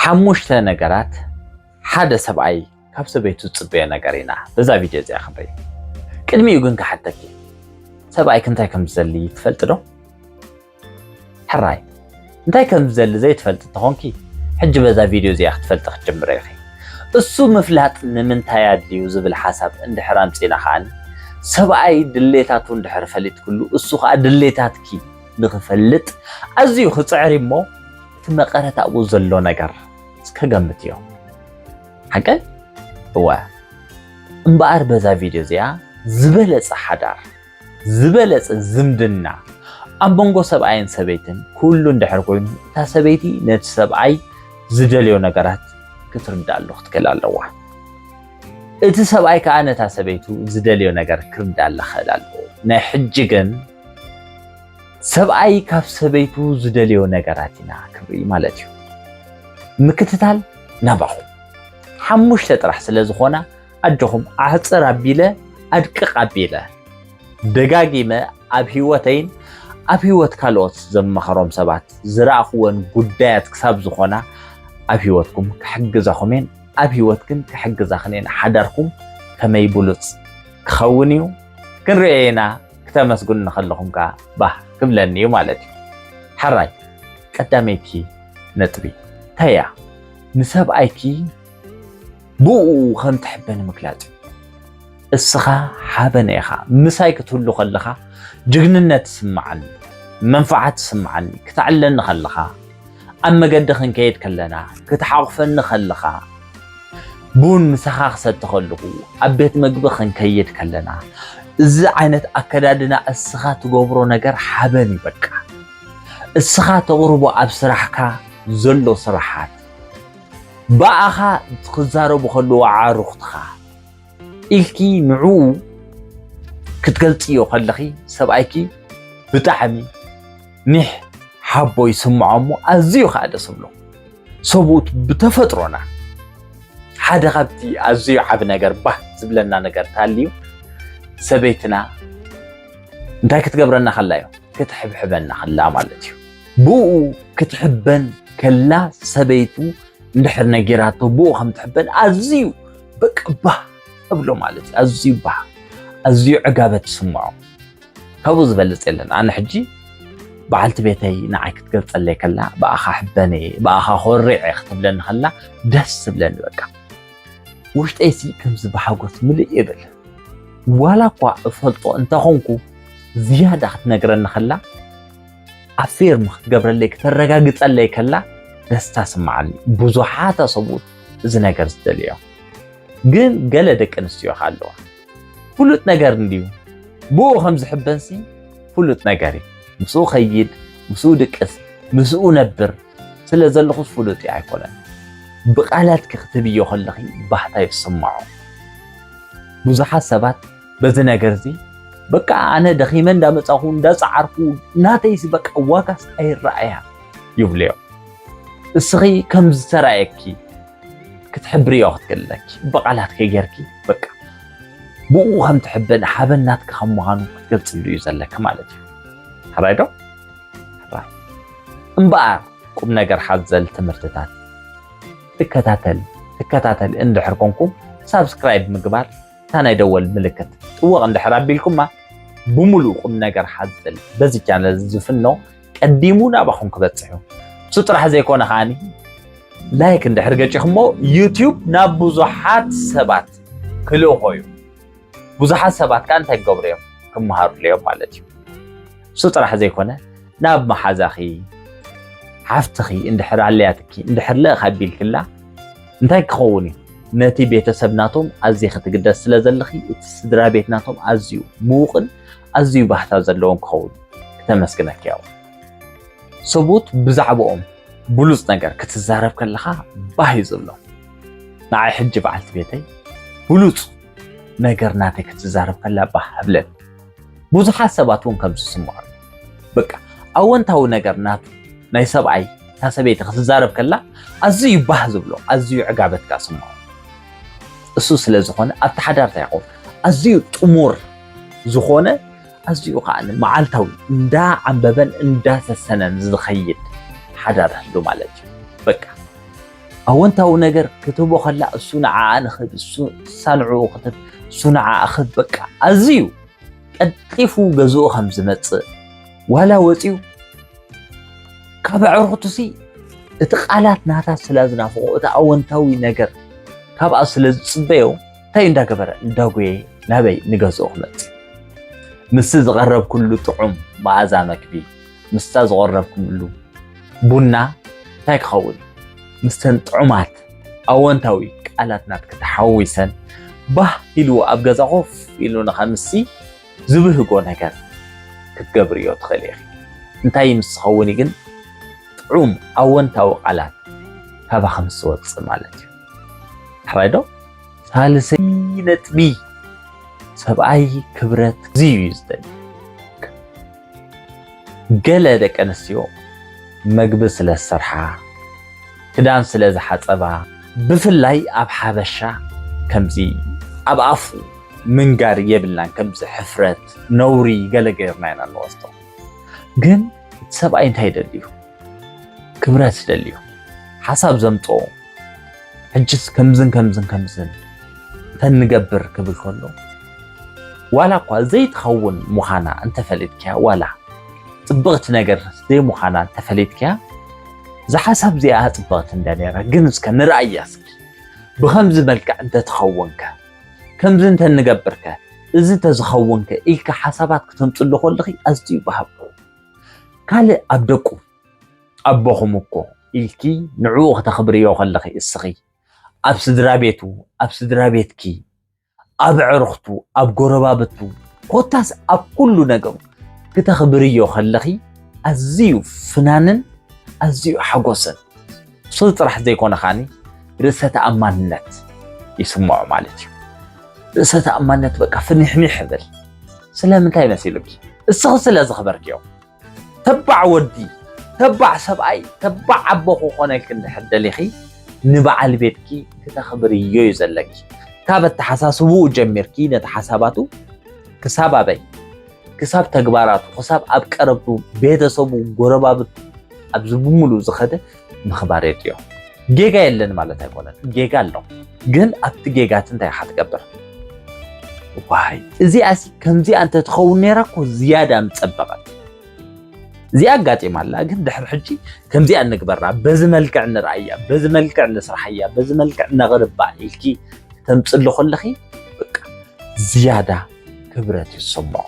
ሓሙሽተ ነገራት ሓደ ሰብኣይ ካብ ሰበይቱ ዝጽበዮ ነገር ኢና በዛ ቪድዮ እዚኣ ክንርኢ። ቅድሚኡ ግን ክሓተኪ፣ ሰብኣይኪ እንታይ ከም ዝደሊ ትፈልጢ ዶ? ሕራይ፣ እንታይ ከም ዝደሊ ዘይትፈልጢ እንተኾንኪ፣ ሕጂ በዛ ቪድዮ እዚኣ ክትፈልጢ ክትጅምሪ ኢኺ። እሱ ምፍላጥ ንምንታይ ኣድልዩ ዝብል ሓሳብ እንድሕር ኣምጺእና ከኣ፣ ሰብኣይ ድሌታቱ እንድሕር ፈሊጥክሉ፣ እሱ ከኣ ድሌታትኪ ንኽፈልጥ ኣዝዩ ክጽዕር እሞ፣ እቲ መቐረት ኣብኡ ዘሎ ነገር እስከ ገምትዮ። ሓቀይ? እወ። እምበኣር በዛ ቪድዮ እዚኣ ዝበለጸ ሓዳር፣ ዝበለጸ ዝምድና ኣብ መንጎ ሰብኣይን ሰበይትን ክህሉ እንድሕር ኮይኑ፣ እታ ሰበይቲ ነቲ ሰብኣይ ዝደልዮ ነገራት ክትርድኣሉ ክትክእል ኣለዋ። እቲ ሰብኣይ ከኣ ነታ ሰበይቱ ዝደልዮ ነገር ክርድኣላ ክኽእል ኣለዎ። ናይ ሕጂ ግን ሰብኣይ ካብ ሰበይቱ ዝደልዮ ነገራት ኢና ክንርኢ ማለት እዩ። ምክትታል ናባኹም። ሓሙሽተ ጥራሕ ስለ ዝኾና፣ ኣጆኹም ኣሕጽር ኣቢለ፣ ኣድቅቕ ኣቢለ፣ ደጋጊመ ኣብ ህይወተይን ኣብ ህይወት ካልኦት ዘማኸሮም ሰባት ዝረኣኽወን ጉዳያት ክሳብ ዝኾና፣ ኣብ ህይወትኩም ክሕግዛኹም እየን፣ ኣብ ህይወትክን ክሕግዛኽን እየን። ሓዳርኩም ከመይ ብሉጽ ክኸውን እዩ ክንሪኦ ኢና። ክተመስግኑ ከለኹም ከኣ ባህ ክብለኒ እዩ ማለት እዩ። ሕራይ፣ ቀዳመይቲ ነጥቢ እንታይ እያ? ንሰብኣይኪ ብኡ ከም ትሕበኒ ምግላጽ እዩ። እስኻ ሓበነ ኢኻ። ምሳይ ክትህሉ ከለኻ ጅግንነት ትስምዓኒ፣ መንፍዓት ትስምዓኒ። ክተዕልለኒ ከለኻ፣ ኣብ መገዲ ክንከይድ ከለና፣ ክትሓቑፈኒ ከለኻ፣ ቡን ምሳኻ ክሰቲ ከለኹ፣ ኣብ ቤት መግቢ ክንከይድ ከለና፣ እዚ ዓይነት ኣከዳድና እስኻ ትገብሮ ነገር ሓበን እዩ በቃ። እስኻ ተቕርቦ ኣብ ስራሕካ ዘሎ ስራሓት፣ ብኣኻ ክዛረቡ ከለዉ ኣዕሩኽትኻ ኢልኪ ንዕኡ ክትገልጽዮ ከለኺ፣ ሰብኣይኪ ብጣዕሚ ኒሕ ሓቦ ይስምዖ እሞ ኣዝዩ ኸኣ ደስ ይብሎ። ሰብኡት ብተፈጥሮና ሓደ ካብቲ ኣዝዩ ዓቢ ነገር ባህ ዝብለና ነገር እንተሃልዩ፣ ሰበይትና እንታይ ክትገብረና ከላ እዩ? ክትሕብሕበና ከላ ማለት እዩ። ብኡ ክትሕበን ከላ ሰበይቱ እንድሕር ነጊራቶ ብኡ ከም ትሕበን ኣዝዩ በቃ ባህ እብሎ ማለት እዩ። ኣዝዩ ባህ፣ ኣዝዩ ዕጋበት ትስምዖ። ካብኡ ዝበልጽ የለን። ኣነ ሕጂ በዓልቲ ቤተይ ንዓይ ክትገልጸለይ ከላ፣ ብኣኻ ሕበን እየ፣ ብኣኻ ኮሪዕ እየ ክትብለኒ ከላ ደስ ትብለኒ በቃ። ውሽጠይሲ ከምዚ ብሓጎስ ምልእ ይብል። ዋላ እኳ እፈልጦ እንተኾንኩ፣ ዝያዳ ክትነግረኒ ከላ፣ ኣፌርም ክትገብረለይ፣ ክተረጋግጸለይ ከላ ደስታ ስምዓኒ። ብዙሓት ሰብኡት እዚ ነገር ዝደልዮ። ግን ገለ ደቂ ኣንስትዮ ከ ኣለዋ። ፍሉጥ ነገር እንድዩ። ብኡ ከም ዝሕበንሲ ፍሉጥ ነገር እዩ። ምስኡ ኸይድ፣ ምስኡ ድቅስ፣ ምስኡ ነብር ስለ ዘለኹስ ፍሉጥ እዩ ኣይኮነን። ብቓላትኪ ክትብዮ ከለኺ ባህታ ይስምዖ። ብዙሓት ሰባት በዚ ነገር እዚ፣ "በቃ ኣነ ደኺመ እንዳመጻኹ፣ እንዳጸዓርኩ፣ ናተይሲ በቃ ዋጋስ ኣይረኣያ" ይብልዮ። እስኺ ከም ዝተራእየኪ ክትሕብርዮ ክትክእለኪ፣ ብቓላትኪ ጌርኪ፣ በቃ ብኡ ከም ትሕበን፣ ሓበን ናትኪ ከም ምዃኑ ክትገልጽሉ እዩ ዘለኪ ማለት እዩ። ሕራይ ዶ? ሕራይ። እምበኣር ቁም ነገር ሓዘል ትምህርትታት ትከታተል፣ ትከታተል እንድሕር ኮንኩም፣ ሳብስክራይብ ምግባር፣ እታ ናይ ደወል ምልክት ጥወቕ እንድሕር ኣቢልኩማ፣ ብምሉእ ቁም ነገር ሓዘል በዚ ቻነል ዝፍኖ ቀዲሙ ናባኹም ክበጽሕ እዩ። እሱ ጥራሕ ዘይኮነ ከኣኒ፣ ላይክ እንድሕር ገጪኹሞ፣ ዩትዩብ ናብ ብዙሓት ሰባት ክልእኾ እዩ። ብዙሓት ሰባት ከኣ እንታይ ክገብሩ እዮም? ክመሃሩሉ እዮም ማለት እዩ። እሱ ጥራሕ ዘይኮነ፣ ናብ መሓዛኺ፣ ሓፍትኺ እንድሕር ኣለያትኪ፣ እንድሕር ልእኽ ኣቢልክላ፣ እንታይ ክኸውን እዩ? ነቲ ቤተሰብ ናቶም ኣዚኺ ትግደስ ስለ ዘለኺ፣ እቲ ስድራ ቤት ናቶም ኣዝዩ ምዉቕን ኣዝዩ ባህታ ዘለዎን ክኸውን። ክተመስግነኪ እያ። ሰብኡት ብዛዕባኦም ብሉጽ ነገር ክትዛረብ ከለኻ ባህ እዩ ዝብሎም። ንዓይ ሕጂ በዓልቲ ቤተይ ብሉጽ ነገር ናተይ ክትዛረብ ከላ ባህ እብለኒ። ብዙሓት ሰባት እውን ከምዚ ይስምዖም። በቃ ኣወንታዊ ነገር ናቱ ናይ ሰብኣይ እታ ሰበይቲ ክትዛረብ ከላ ኣዝዩ እዩ ባህ ዝብሎ፣ ኣዝዩ ዕጋበት ከኣ ይስምዖ። እሱ ስለ ዝኾነ ኣብቲ ሓዳር እንታይ ይኸውን? ኣዝዩ ጥሙር ዝኾነ፣ ኣዝዩ ከኣ መዓልታዊ እንዳዓንበበን እንዳሰሰነን ዝኸይድ ሓዳር ህሉ ማለት እዩ። በቃ ኣወንታዊ ነገር ክትህቦ ከላ እሱ ንዓኣ ንኽህብ፣ እሱ፣ እሳ ንዕኡ ክትህብ፣ እሱ ንዓኣ ክህብ፣ በቃ ኣዝዩ ቀልጢፉ ገዝኡ ከም ዝመጽእ፣ ዋላ ወጺኡ ካብ ኣዕሩኽቱሲ እቲ ቃላት ናታ ስለ ዝናፍቖ፣ እቲ ኣወንታዊ ነገር ካብኣ ስለ ዝጽበዮ፣ እንታይ እንዳገበረ? እንዳጎየ ናበይ? ንገዝኡ ክመጽእ። ምስቲ ዝቐረብኩሉ ጥዑም መኣዛ መግቢ፣ ምስታ ዝቐረብኩሉ ቡና እንታይ ክኸውን? ምስተን ጥዑማት ኣወንታዊ ቃላት ናትኪ ተሓዊሰን፣ ባህ ኢሉ ኣብ ገዛ ኮፍ ኢሉ ንኸምሲ ዝብህጎ ነገር ክትገብርዮ ትኽእሊ ኢኺ። እንታይ ምስ ዝኸውን ግን ጥዑም ኣወንታዊ ቃላት ካባኺ ምስ ዝወጽእ ማለት እዩ። ሓራይ ዶ? ሳልሰይ ነጥቢ፣ ሰብኣይ ክብረት ዝዩ እዩ ዝደሊ። ገለ ደቂ ኣንስትዮ መግቢ ስለ ዝሰርሓ፣ ክዳን ስለ ዝሓጸባ፣ ብፍላይ ኣብ ሓበሻ ከምዚ ኣብ ኣፉ ምንጋር የብልናን፣ ከምዚ ሕፍረት፣ ነውሪ ገለ ገይርና ኢና ንወስዶ። ግን እቲ ሰብኣይ እንታይ ይደሊ እዩ? ክብረት ይደሊ እዩ። ሓሳብ ዘምጽኦ፣ ሕጅስ ከምዝን ከምዝን ከምዝን እንተንገብር ክብል ከሎ፣ ዋላ እኳ ዘይትኸውን ምዃና እንተፈሊጥክያ፣ ዋላ ጽብቕቲ ነገር ዘይምዃና እንተፈሊጥክያ፣ እዛ ሓሳብ እዚኣ ጽብቕቲ እንደ ነይራ፣ ግን እስከ ንርኣያ እስኪ፣ ብኸምዚ መልክዕ እንተትኸውንከ፣ ከምዚ እንተንገብርከ፣ እዚ እንተዝኸውንከ ኢልካ ሓሳባት ክተምጽሉ ከለኺ ኣዝዩ በሃም እዩ። ካልእ ኣብ ደቁ፣ ኣቦኹም እኮ ኢልኪ ንዕኡ ክተኽብርዮ ከለኺ፣ እስኺ ኣብ ስድራ ቤቱ፣ ኣብ ስድራ ቤትኪ፣ ኣብ ኣዕሩኽቱ፣ ኣብ ጎረባብቱ፣ ኮታስ ኣብ ኩሉ ነገሩ ክተኽብርዮ ከለኺ ኣዝዩ ፍናንን ኣዝዩ ሓጎስን። እሱ ጥራሕ ዘይኮነ ኻኒ ርእሰ ተኣማንነት ይስምዖ ማለት እዩ። ርእሰ ተኣማንነት በቃ ፍኒሕኒሕ ይብል። ስለምንታይ መሲሉኪ? እስኺ ስለ ዘኽበርክዮ። ተባዕ ወዲ፣ ተባዕ ሰብኣይ፣ ተባዕ ኣቦ ክኾነልኪ እንድሕር ደሊኺ፣ ንበዓል ቤትኪ ክተኽብርዮ እዩ ዘለኪ። ካብ ኣተሓሳስብኡ ጀሚርኪ ነቲ ሓሳባቱ ክሳብ ኣበይ፣ ክሳብ ተግባራቱ፣ ክሳብ ኣብ ቀረብቱ፣ ቤተሰቡ፣ ጎረባብቱ፣ ኣብዚ ብምሉኡ ዝኸደ ምኽባር የድልዮ። ጌጋ የለን ማለት ኣይኮነን፣ ጌጋ ኣሎ። ግን ኣብቲ ጌጋ እቲ እንታይ ኢኻ ትገብር? ዋይ፣ እዚኣሲ ከምዚኣ እንተትኸውን ነይራ እኮ ዝያዳ ምጸበቐት። እዚኣ ኣጋጢማ ኣላ፣ ግን ድሕሪ ሕጂ ከምዚኣ እንግበራ፣ በዚ መልክዕ ንርኣያ፣ በዚ መልክዕ ንስርሓያ፣ በዚ መልክዕ ነቕርባ ኢልኪ ተምጽሉ ከለኺ፣ በቃ ዝያዳ ክብረት ይስምዖ።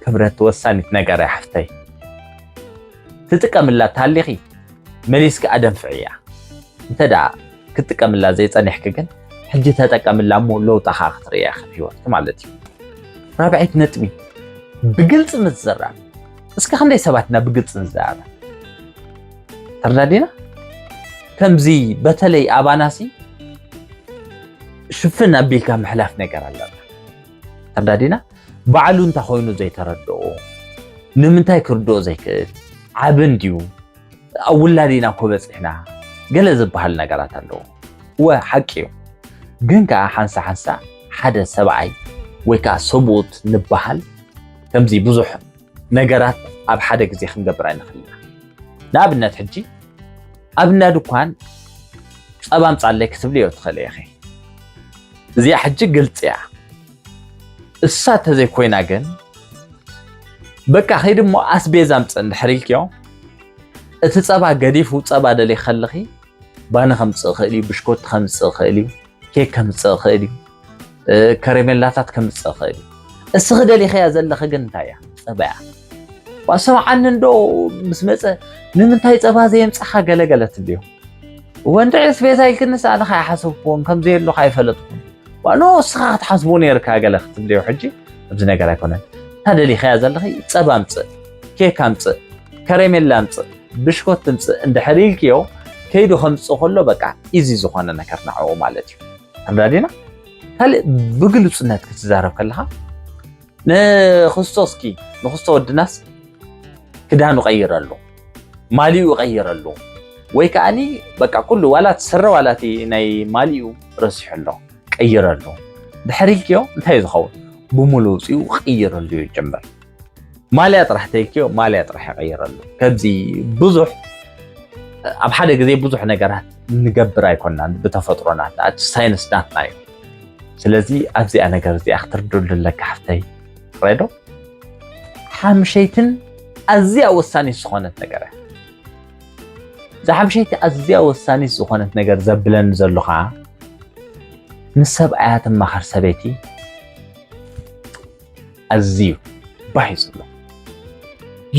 ክብረት ወሳኒት ነገር እያ ሓፍተይ። ትጥቀምላ ታሊኺ መሊስኪ ኣደንፍዕያ። እንተ ደኣ ክትጥቀምላ ዘይጸኒሕኪ ግን፣ ሕጂ ተጠቀምላ እሞ ለውጣ ኸኣ ክትርእያ ኢኺ ኣብ ህይወትኪ ማለት እዩ። ራብዐይቲ ነጥቢ፣ ብግልጺ ምዝራብ። እስከ ክንደይ ሰባት ኢና ብግልጺ ንዘራረብ? ተረዳዲና? ከምዚ በተለይ ኣባናሲ ሽፍን ኣቢልካ ምሕላፍ ነገር ኣለና። ተረዳዲና? ባዕሉ እንታይ ኮይኑ ዘይተረድኦ፣ ንምንታይ ክርድኦ ዘይክእል፣ ዓቢ እንድዩ፣ ኣብ ውላድ ኢና እኮ በጺሕና፣ ገለ ዝበሃል ነገራት ኣለዎ። እወ፣ ሓቂ እዩ። ግን ከኣ ሓንሳ ሓንሳ ሓደ ሰብኣይ ወይ ከኣ ሰብኡት ንበሃል ከምዚ ብዙሕ ነገራት ኣብ ሓደ ግዜ ክንገብር ኣይንኽእልን ኢና። ንኣብነት ሕጂ ኣብ እንዳ ድኳን ጸባ ኣምጻለይ ክትብልዮ ትኽእሊ ኢኺ። እዚኣ ሕጂ ግልጺ እያ። እሳ እንተዘይኮይና ግን፣ በቃ ኸይዲ እሞ ኣስቤዛ ኣምጽእ እንድሕር ኢልክዮ፣ እቲ ጸባ ገዲፉ ጸባ ደልየ ከለኺ፣ ባኒ ከምጽእ ይኽእል እዩ፣ ብሽኮቲ ከምጽእ ይኽእል እዩ፣ ኬክ ከምጽእ ይኽእል እዩ፣ እ፣ ከረሜላታት ከምጽእ ይኽእል እዩ። እስኺ ደሊኽያ ዘለኺ ግን እንታይ እያ? ጸባ እያ። ዋ፣ ሰምዓኒ እንዶ ምስ መጸ፣ ንምንታይ ጸባ ዘየምጻኻ ገለ ገለ ትብልዮ? ወንድዒ ኣስቤዛ ኢልክንስ ኣነ ከይሓሰብኩዎን ከም ዘየሎኻ ኣይፈለጥኩን። ዋኖ እስኻ ክትሓስቦ ነይርካ ገለ ክትብልዮ ሕጂ ኣብዚ ነገር ኣይኮነን። እንታ ደሊኻያ ዘለኺ ጸባ ኣምጽእ፣ ኬክ ኣምጽእ፣ ከረሜላ ኣምጽእ፣ ብሽኮት ትምጽእ እንድሕር ኢልክዮ ከይዱ ከምጽእ ከሎ በቃ ኢዚ ዝኾነ ነገር ንዕኡ ማለት እዩ። ተረዳዲና? ካልእ ብግልጹነት ክትዛረብ ከለኻ ንክስቶስኪ ንክስቶ ወድናስ ክዳኑ ቀይረሉ፣ ማሊኡ ቀይረሉ፣ ወይ ከኣኒ በቃ ኩሉ ዋላ እቲ ስረ ዋላ እቲ ናይ ማሊኡ ረሲሑ ኣሎ ቀይረሉ። ድሕሪ ኢልክዮ እንታይ እዩ ዝኸውን? ብምሉኡ ውፅኡ ቀይረሉ ይጀምር። ማልያ ጥራሕ ተይልክዮ ማልያ ጥራሕ ይቀይረሉ። ከምዚ ብዙሕ ኣብ ሓደ ግዜ ብዙሕ ነገራት ንገብር ኣይኮናን፣ ብተፈጥሮና ሳይንስ ናትና እዩ። ስለዚ ኣብዚኣ ነገር እዚኣ ክትርድሉ ኣለካ ሓፍተይ። ሬዶ ሓምሸይትን ኣዝያ ወሳኒት ዝኾነት ነገር እያ። እዛ ሓምሸይቲ ኣዝያ ወሳኒት ዝኾነት ነገር ዘብለኒ ዘሎ ከዓ ምስ ሰብኣያ ትማኸር ሰበይቲ ኣዝዩ ባህ እዩ ዝብሎ።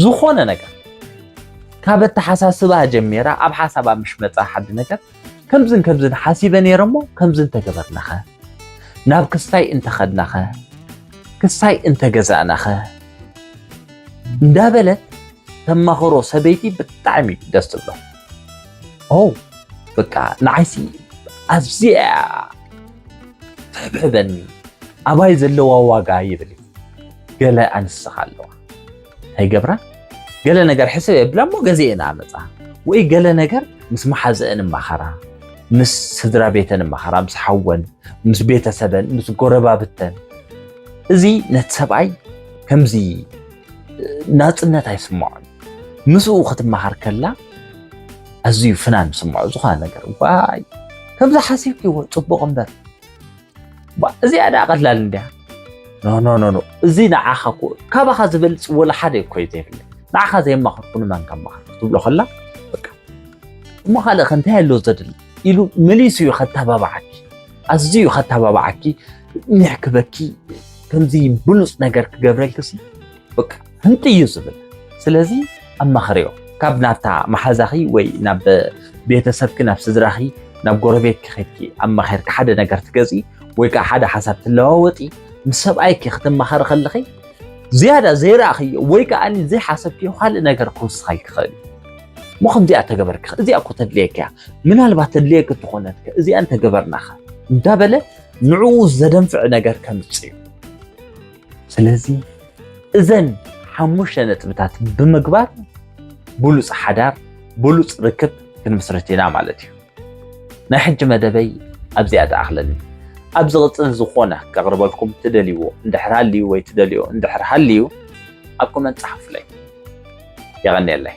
ዝኾነ ነገር ካብ ኣተሓሳስባ ጀሚራ ኣብ ሓሳባ ምሽ መፃ ሓዲ ነገር ከምዝን ከምዝን ሓሲበ ነይረ እሞ ከምዝን ተገበርናኸ ናብ ክስታይ እንተኸድናኸ ክስታይ እንተገዛእናኸ እንዳበለት ተማኽሮ ሰበይቲ ብጣዕሚ ደስ ትብሎ። ኦ በቃ ንዓይሲ ኣዝያ ትሕብሕበኒ ኣባይ ዘለዋ ዋጋ ይብል እዩ። ገለ ኣንስኻ ኣለዋ ኣይገብራ ገለ ነገር ሕስብ የብላ እሞ ገዚኤ ንኣመፃ ወይ ገለ ነገር ምስ መሓዘአን እማኸራ ምስ ስድራ ቤተን እማኸራ ምስ ሓወን ምስ ቤተሰበን ምስ ጎረባብተን እዚ ነቲ ሰብኣይ ከምዚ ናፅነት ኣይስምዖን። ምስኡ ክትመሃር ከላ ኣዝዩ ፍናን ዝስምዖ ዝኾነ ነገር ዋይ ከምዚ ሓሲብክዎ ፅቡቕ እምበር እዚኣ ደኣ ቀላል እንድያ። ኖ ኖ ኖ እዚ ንዓኻ እኮ ካባኻ ዝበልፅ ወላ ሓደ እኮ እዩ ዘይብለ ንዓኻ ዘየማኽርኩ ንማን ከማኽር ክትብሎ ከላ በቃ እሞ ካልእ ከ እንታይ ኣሎ ዘድሊ ኢሉ መሊሱ እዩ ከተባብዓኪ ኣዝዩ እዩ ከተባብዓኪ ኒሕ ክበኪ ከምዚ ብሉፅ ነገር ክገብረልክሲ በቃ ህንጥ እዩ ዝብል ስለዚ ኣማኽርዮ ካብ ናብታ መሓዛኺ ወይ ናብ ቤተሰብኪ ናብ ስድራኺ ናብ ጎረቤትኪ ኸድኪ ኣማኺርኪ ሓደ ነገር ትገዝኢ ወይ ከዓ ሓደ ሓሳብ ትለዋወጢ ምስ ሰብኣይኪ ክትማኸሪ ከለኺ ዝያዳ ዘይረኣኽዮ ወይ ከዓ ዘይሓሰብክዮ ካልእ ነገር ክውስኸልኪ ይኽእል እዩ እሞ ከምዚኣ ተገበርኪ እዚኣ እኮ ተድልየኪ እያ ምናልባት ተድልየኪ እንተኾነትከ እዚኣ እንተገበርናኸ እንዳበለ ንዕኡ ዘደንፍዕ ነገር ከምፅእ እዩ ስለዚ እዘን ሓሙሽተ ነጥብታት ብምግባር ብሉፅ ሓዳር ብሉፅ ርክብ ክንምስርት ኢና ማለት እዩ ናይ ሕጂ መደበይ ኣብዚኣ ተኣኽለኒ ኣብ ዝቕፅል ዝኾነ ከቕርበልኩም ትደልይዎ እንድሕር ሃልዩ ወይ ትደልዮ እንድሕር ሃልዩ ኣብ ኮመንት ፀሓፉለይ የቐንየለይ